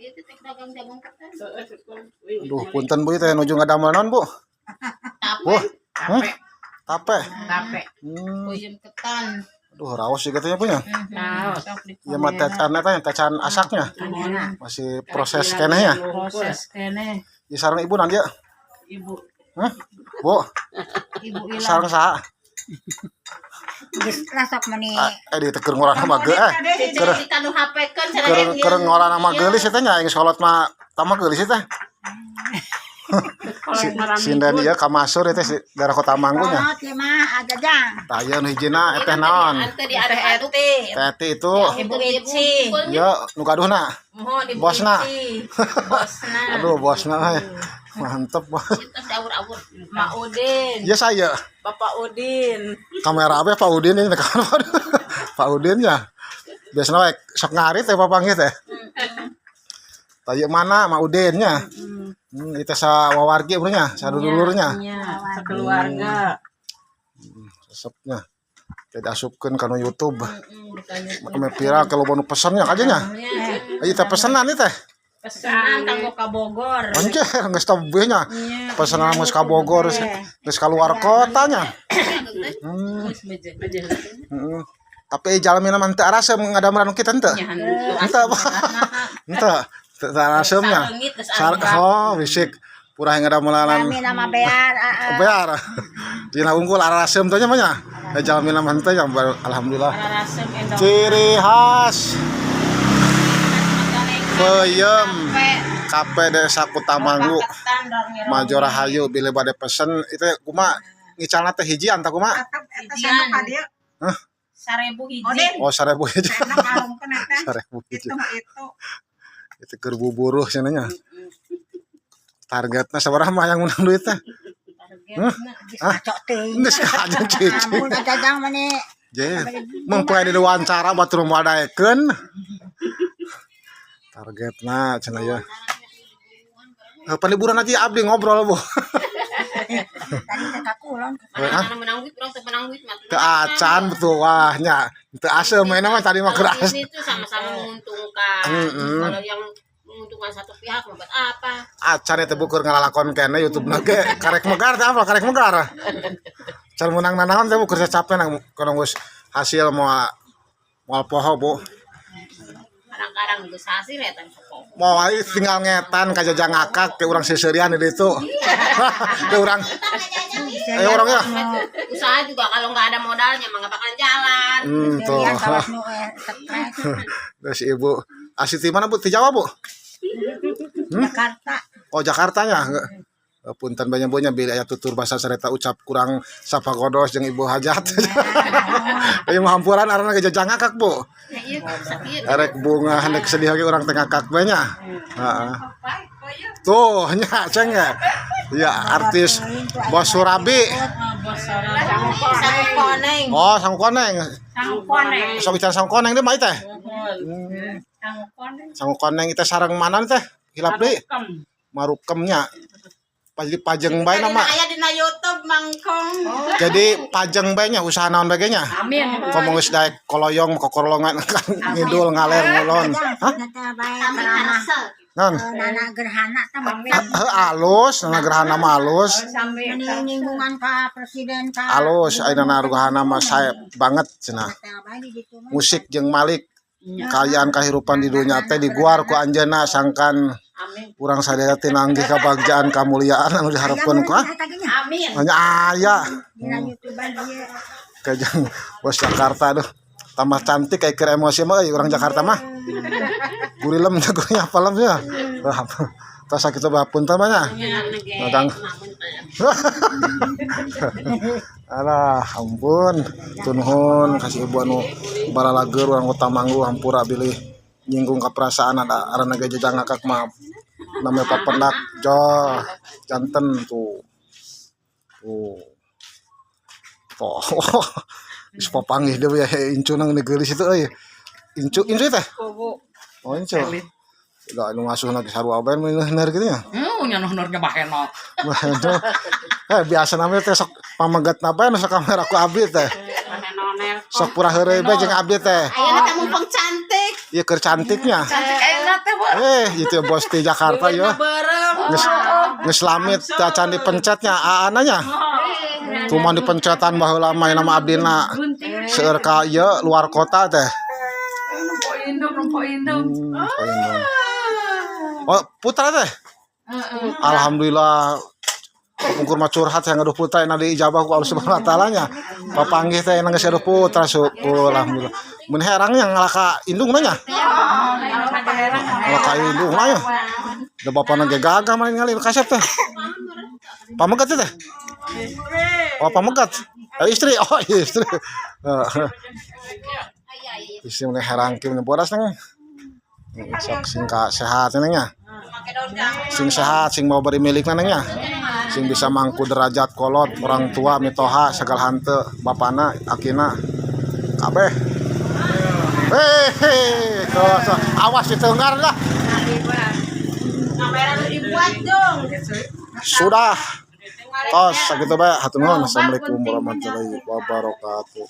Ieu teh dagang jagung ketan. Duh, punten, Bu, teh nuju ngadamel naon, Bu? Tape. Bu. Hah? Tape. Tape. Peuyeum ketan. Aduh, raos sih katanya punya. Raos. Ya mah tacan eta nya, tacan asaknya. Masih proses keneh ya. Proses keneh. Ya sareng ibu nanti ya. Ibu. Hah? Bu, Ibu ilang. Sareng saha? Geus lah sok meuni. Ah, eh di teu keur ngorana mah ge eh. Keur Di kanu HP kan. Keur keur ngorana mah geulis eta nya, geus kolot mah tambah geulis eta. Si sinden ieu ka Masur eta si daerah Kota Manggu nya. Kolot ieu mah ajajang. Tah ieu nu hijina eteh naon? Ante diaduk-aduk. Teh Eti itu. Ibu Ici. Ieu nu gaduhna. Mohon Ibu Bosna. Ici. Bosna. Aduh, bosna euy. Mantep, bos. Terus diawur-awur. Mak Udin. Iya saya. Bapak Udin. Kamera apa Pak Udin ini kamera Pak Udin ya. Biasanya we sok ngarit teh papanggih teh. Tah ieu mana Mak Udin nya? Itu sa wawargi bro nya, sa dulurnya. Iya, sekeluarga. Resepnya. Teh diasupkeun kana YouTube. Ame viral kalau nu pesennya aja nya. Ieu teh pesenan ieu teh. Pesanan kanggo ka Bogor. Anjir, geus tebih nya. Pesenan geus ka Bogor, geus keluar kotanya. Geus beje. Beje. Heeh. Tapi jalmina mah teu arasem ngadamelan kita henteu. Nya. Henteu. Henteu. Teu arasemnya. Saleungit geus Oh, bisik purah ngadamelanan. Kami nama bear. Ah, ah. Bear. Dina unggul arasem teh nya mah nya. Eh, jalmina mah henteu nya, alhamdulillah. Arasem endong. Ciri khas peuyeum KP Desa Kutamanggu Majorahayu, bilih bade pesen itu kumaha ngicalna teh hijian tah kumaha? Hijian. Hah? 1.000 hiji. Oh, 1.000 hiji. 1.000 hiji. Itu keur buburuh cenah nya. Targetna sabaraha mah yang menang duit teh? Targetna. Geus kacok teuing. Geus kacok cicing. Ampun ajajang meuni. Je, mung poe di diwawancara batur moal daekeun. Targetna cenah ya. Eh, peliburan aja abdi ngobrol, Bu. Tadi teh ka kulon. Hah? Mana menang duit, urang teu menang duit mah. Teu acan betul wah nya. Teu asem mainna mah tadi mah keur Kalau asem. ini tuh sama-sama menguntungkan. Kalau yang menguntungkan satu pihak mau buat apa? Acan eta bukur ngalalakon keneh YouTube na ge karek megar teh apa karek megar. Can menang nanaon teh bukur capek nang kono geus hasil moal moal poho, Bu. Kadang-kadang geus hasil ya teh sok. Mau aja tinggal ngetan ka jajang ngakak ke urang seuseurian di ditu. Ke urang eh urang ya. Usaha juga kalau nggak ada modalnya mah nggak bakalan jalan. Tuh. Serian kawas nu stres. Terus ibu asli di mana, Bu? Di Jawa, Bu? Jakarta. Oh, Jakartanya. Eh, punten banyak banyak bila aya tutur bahasa sareta ucap kurang sapagodos jeung ibu hajat. Ieu mah hampuran arana ge jajang ngakak, Bu. Ya iya, sakit. Erek bunga hendak sedih oge urang teh ngakak we nya. Heeh. Tuh nya ceng ya. Ya artis Bos Surabi. Sangu koneng. Oh, sangu koneng. Sangu koneng. Sok bicara sangu koneng deh mah teh. Sangu koneng. Sangu koneng itu sareng mana teh? Hilap deui. Marukem. Marukemnya. Jadi pajeng bae nama. Aya dina YouTube mangkong. Jadi pajeng bae nya usaha naon bae ge nya. Amin. Komo geus daek koloyong kokorolongan kan ngidul ngaler ngulon. Hah? Teh bae ceramah. Non. Eh, nana gerhana teh mah Heuh, alus, nana gerhana mah alus. Sampai meuni nyinggungan ka presiden ka. Alus ayeuna na gerhana mah sae banget cenah. Teh bae di ditu mah. Musik jeung Malik kaayaan kahirupan di dunya teh diguar ku anjeunna sangkan Amin. urang sadaya teh nanggih kabagjaan kamuliaan anu diharapkeun ku ah. Eta ge nya. Amin. Hanya aya Dina YouTubean ieu. kajang bos Jakarta aduh tambah cantik kayak keur emosi mah euy urang Jakarta mah gurilem nya apalem ya. Wah, tos sakitu bae punten mah nya. Dadang. Alah, ampun. Tunuhun kasih ibu anu baralageur urang Kota Manggu, hampura bilih nyinggung ka perasaan ada arana ge jajang ngakak mah namanya papendak joh janten tuh tuh tuh. Geus papanggih deui ya incu nang geulis itu euy, incu incu teh. Oh, incu. Da anu ngasuhna ge sarua bae meuneuh gitu nya. Nya nuhunurnya baheno. Wah, itu. Eh, biasa namanya teh sok pamegat napa nu kamera ku abdi teh. Baheno. Sok pura heureuy bae jeung abdi teh. Ayeuna kamu peng cantik. Ieu keur cantiknya. Cantik ayeuna teh, Bu. Eh, itu bos di Jakarta ya. Bareng. Geus geus lamit acan dipencetnya aana nya. Cuman dipencetan baheula mah nama abdina seueur ka ieu luar kota teh. Nempo indung, nempo indung. Poin dong. Oh, putra teh. Alhamdulillah. Pungkur mah curhat yang gaduh putra yang diijabah ku Allah Subhanahu wa taala nya. Papanggih teh yang geus gaduh putra, syukur alhamdulillah. Mun herang yang ngalaka indung nya. Ngalaka indung nya. Da bapana ge gagah mah ningali kasep teh. Pamegat teh. Oh, pamegat. Eh, istri, oh istri. Heeh. Istri mun herang ki mun bodas neng. Sok sing ka sehat neng nya. Sing sehat, sing mau beri milik neng nya. Sing bisa mangku derajat kolot, orang tua, mitoha, segala hante, bapana, akina, kabeh. Hehe, awas ditenggar lah. Kamera nu dibuat dong. Sudah. Tos, sakitu bae. Hatur nuhun. Assalamualaikum warahmatullahi wabarakatuh.